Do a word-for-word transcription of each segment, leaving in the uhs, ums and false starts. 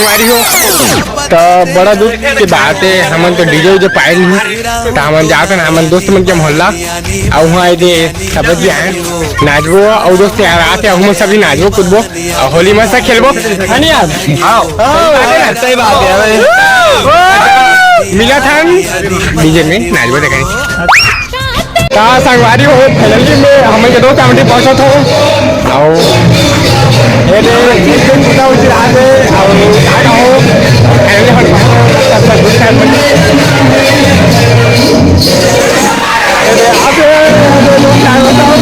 संगवारी हो, त बड़ा दुख के बात हे, हमन तो डीजे उजे पाए नहीं, त हमन जात हन हमन दोस्त मन के मोहल्ला, अउ उहाँ एदे सब झन नाचबो, अउ दोस्त यार आत हे, हमन सभी नाचबो कूदबो, अउ होली मस्त खेलबो, है नी यार? हाँ। हाँ। सही बात है भाई। मिलत हन डीजे में नाचबो देखा। का संगवारी हो, finally में हमन के दोस्त आमटी पहुंचत हो। अउ ए दे, जिस दिन पूजा उसी रात है, अउ का हो, finally हम पहुंच गए, सब कुछ है। ए दे, आप ये दो लोग क्या बताओ?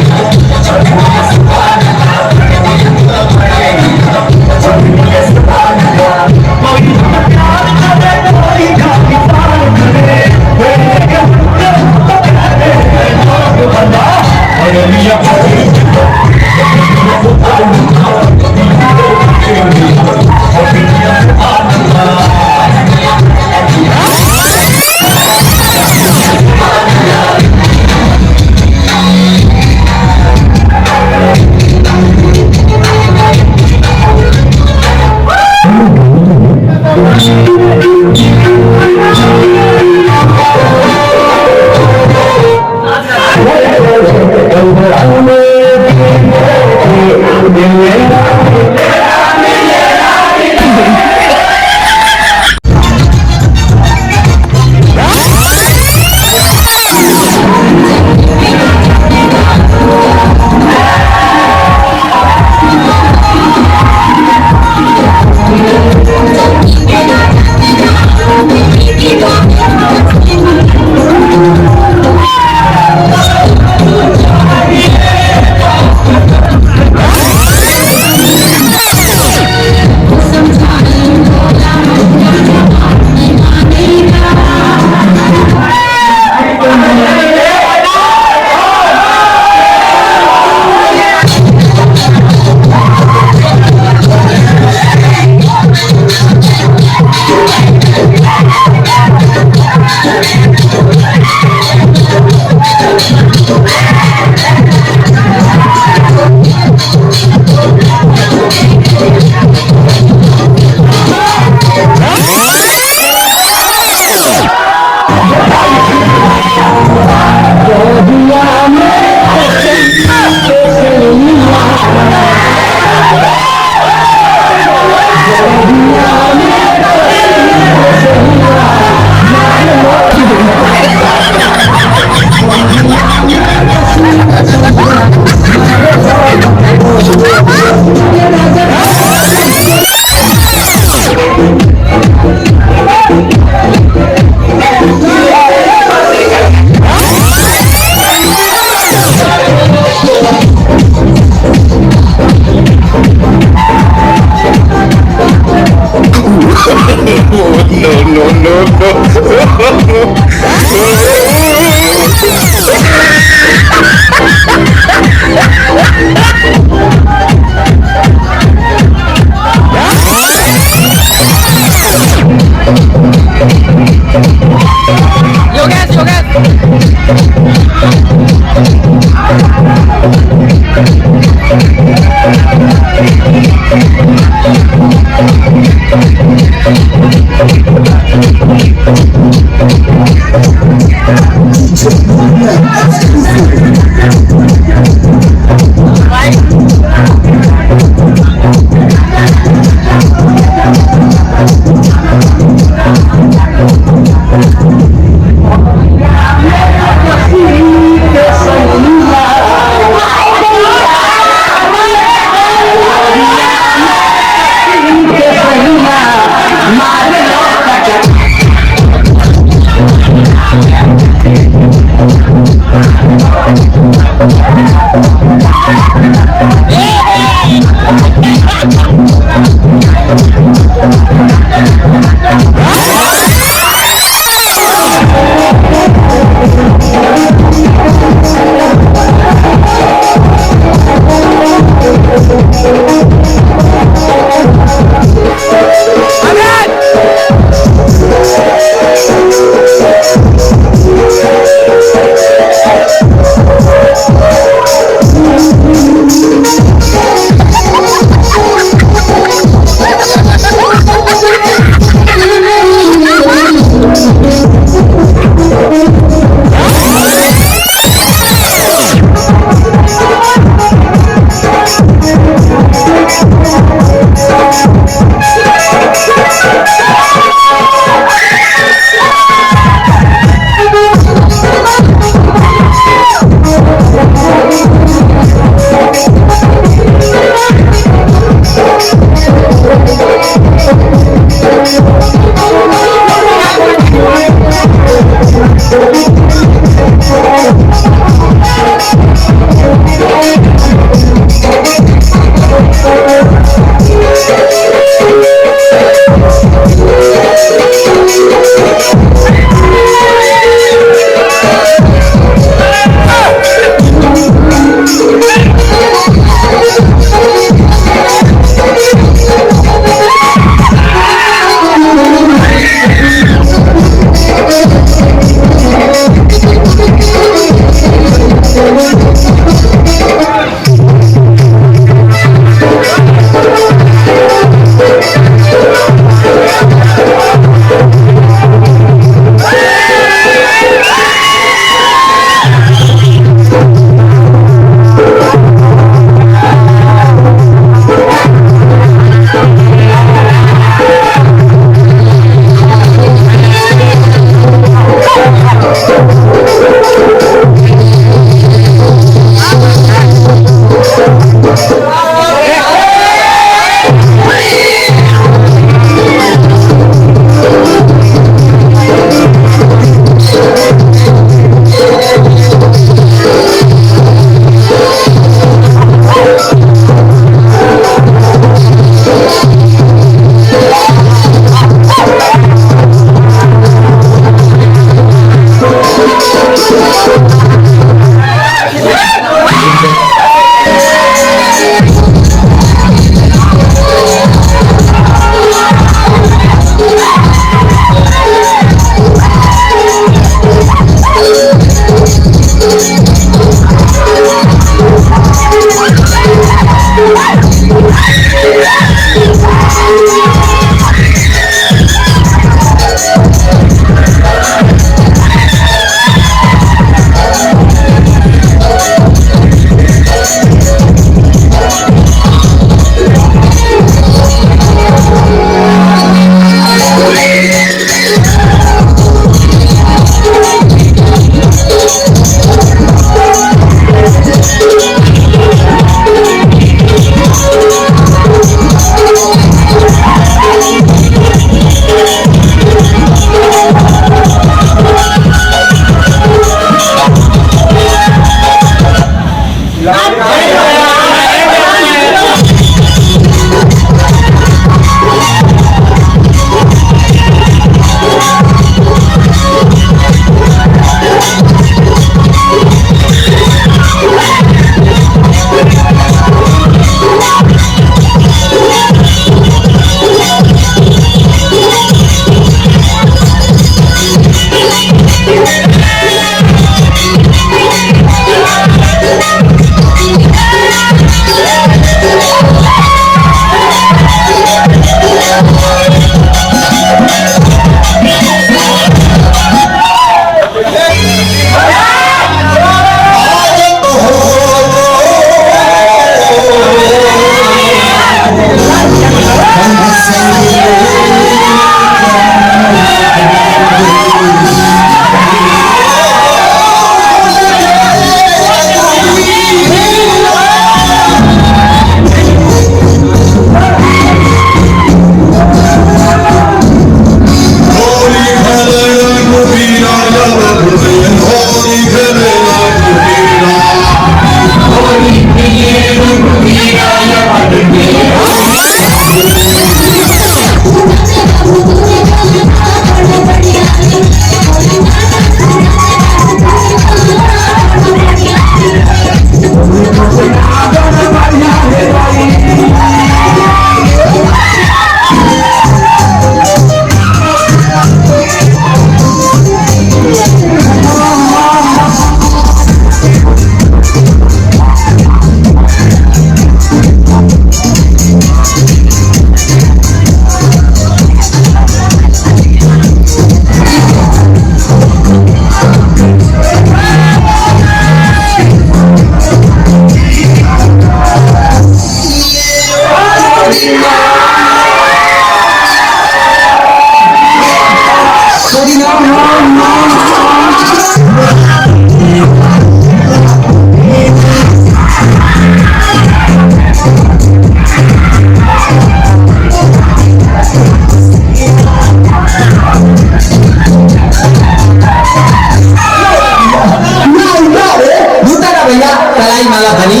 ना उठा रे, उठा ना भैया, कलाई माला बनी।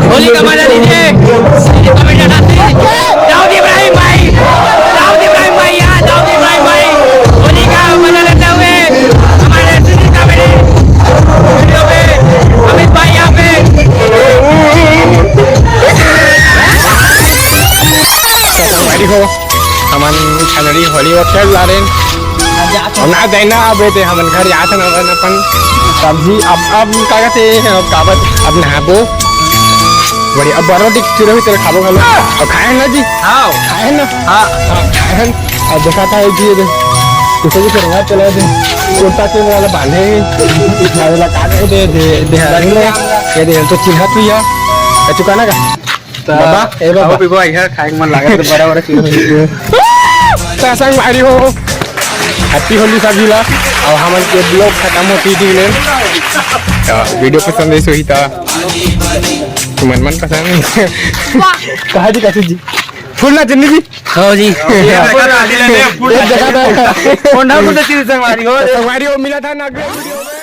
होली का मजा लीजिए। दाऊद इब्राहिम भाई, दाऊद इब्राहिम भाई, यहाँ दाऊद इब्राहिम भाई होली का मजा लेते हुए हमारे सुनील कामेडी स्टूडियो पे अमित भाई यहाँ पे। भाई देखो, हमन छनरी होली वो खेल ला रहे हैं। और ना जाए ना, अब ये हमन घर जात हन अपन, अपन। तब भी अब, अब का कहते हैं, अब काबर, अब नहाबो। बड़ी, अब बरो टिक चुरा भी तेरे खाबो खालो। और खाए ना जी? हाँ। खाए ना? हाँ। हाँ, खाए हैं। अब देखा था एक जी, ये देख। कुछ भी करेगा, चला दे। कुर्ता चेन वाला बांधे हैं। अरे ला काट दे, दे, दे, दे। ये दे, तो चिन्हा तू या। ये चुका ना का? बाबा, ए बाबा। अभी भाई है, खाए के मन लागत है, बड़ा बड़ा चीज। त संगवारी हो, Happy Holi सभी ला। अब हमन के vlog खत्म होती थी ले। त video पसंद है सोही ता मन मन पसंद। कहा जी, काशी जी? फूल ना चुन्नी जी। हाँ जी। ये देखा था, आदि लेने फूल ये देखा था। कौन ना फूल चीज संगवारी हो? संगवारी हो, मिला था ना अगले video में।